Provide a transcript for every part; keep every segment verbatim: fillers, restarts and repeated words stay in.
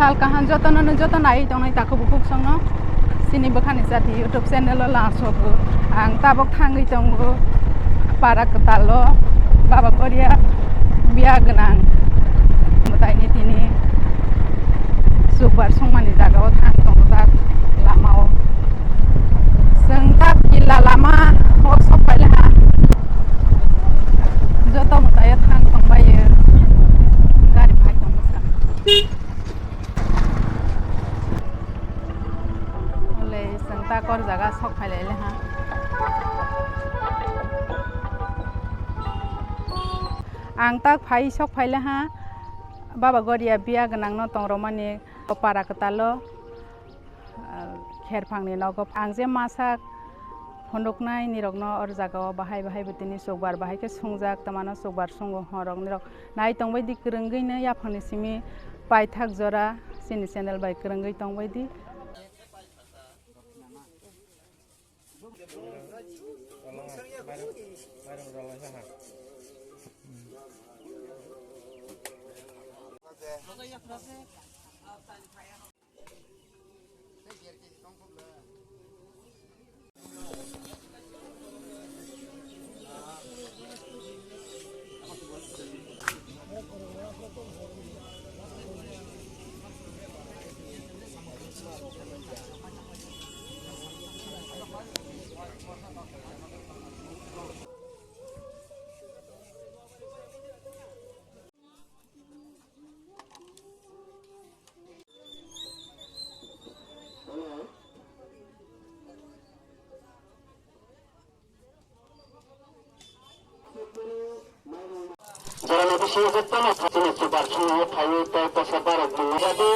Sal kaham jotono no joto nai tongnai takhuk bukhuk songno chini bwkhani jati YouTube channel o lasogo. Ang tabok thangwi tongo para kwtal o Baba Goria biya gwnang mwtaini tini chukbar songmani jaga o thang tongo tak lama o. Chwng tak killa lama o sok paile ha joto mwtai o thang tongbai o gari phai tongo sa. Ole, chwng ta kor jaga sok phai lai le ha. Ang tak phai sok phai le ha. Baba Goria biya gwnang no tong romani para kwtal o, ah, kherphang ni nogo. Ang je masa phunuknai nirokno or jagao bahai bahai bo tini chukbar bahai khe sungjak, twmano chukbar sungo horok nirok nai tongbai di kwrwngwi no yaphangni simi paithak jora chini channel bai kwrwngwi tongbai di. Jora no bisingo jotono thachini chubar songwi phaiwi tei tesa barok mungwi jago.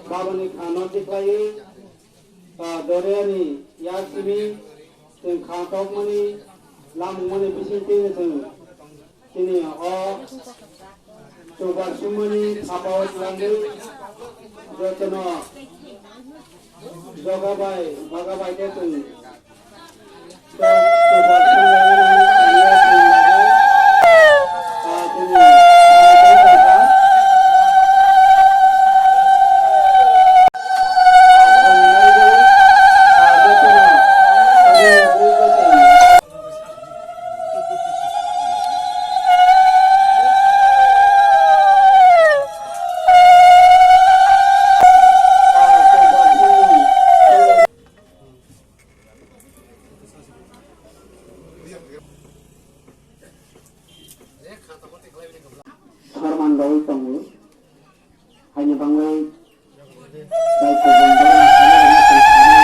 Babani khano tiklaiwi, ah, Doriani yak simi chwng kha tokmani, lamukmani bisingtwi chwng chini o chubar sumani khapao twlangwi jotono joga bai baga bai khe chwng Sarman rwi tongo. Haini bangwi tei kubun borok ni thani rwna tong thani.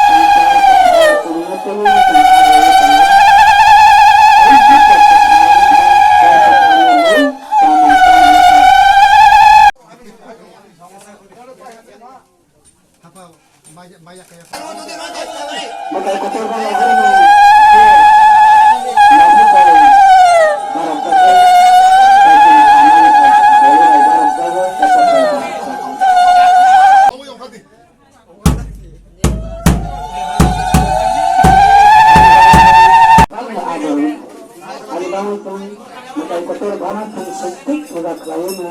Tei tei tei tei tei tei tei tei. Mwtai kotor bai agurni. Mwtai kotor bana thang sukthuk puja khlaio no.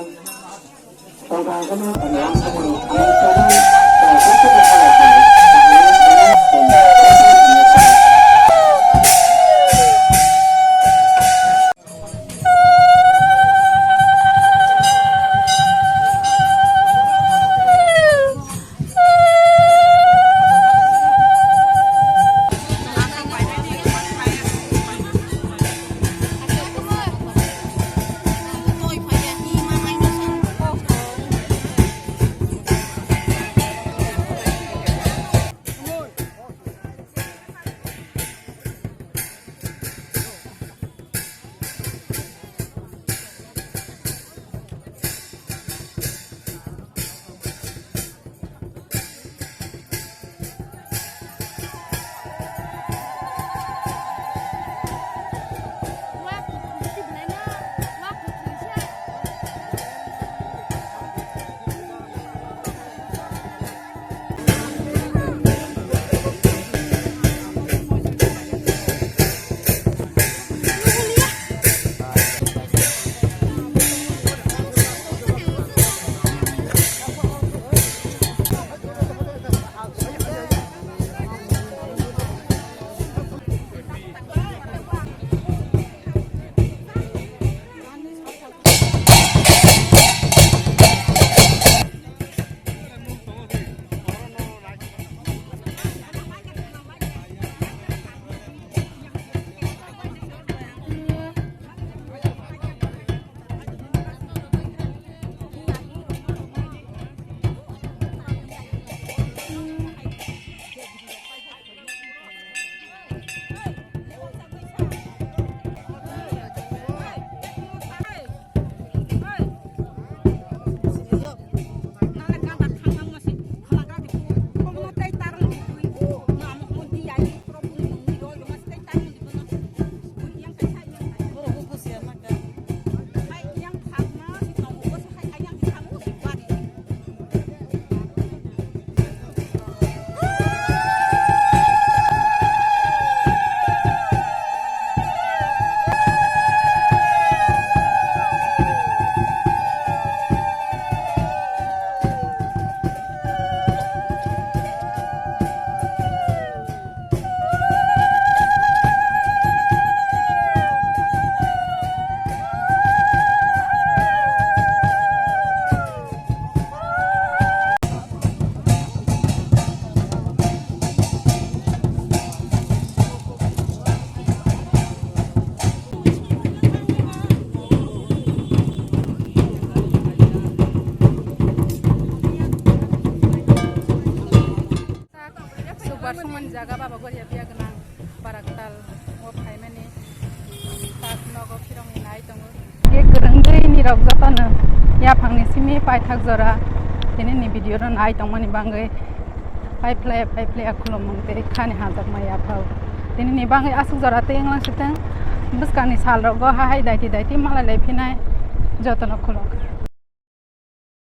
Subar sumani jaga baba goria biya gwnang Baraktal o phaimani tak nogo phirongwi nai tongo. Khe kwrwngwi nirok jotono yaphangni simi paithak jora tini ni video no nai tongmani bangwi pai phlai pai phlai khulumung tei khani hajakma yaphao. Tini ni bangwi aswk jora tei wnglang sitwng bwskangni sal rogo ha hai daiti daiti malai lai phinai jotono khulum.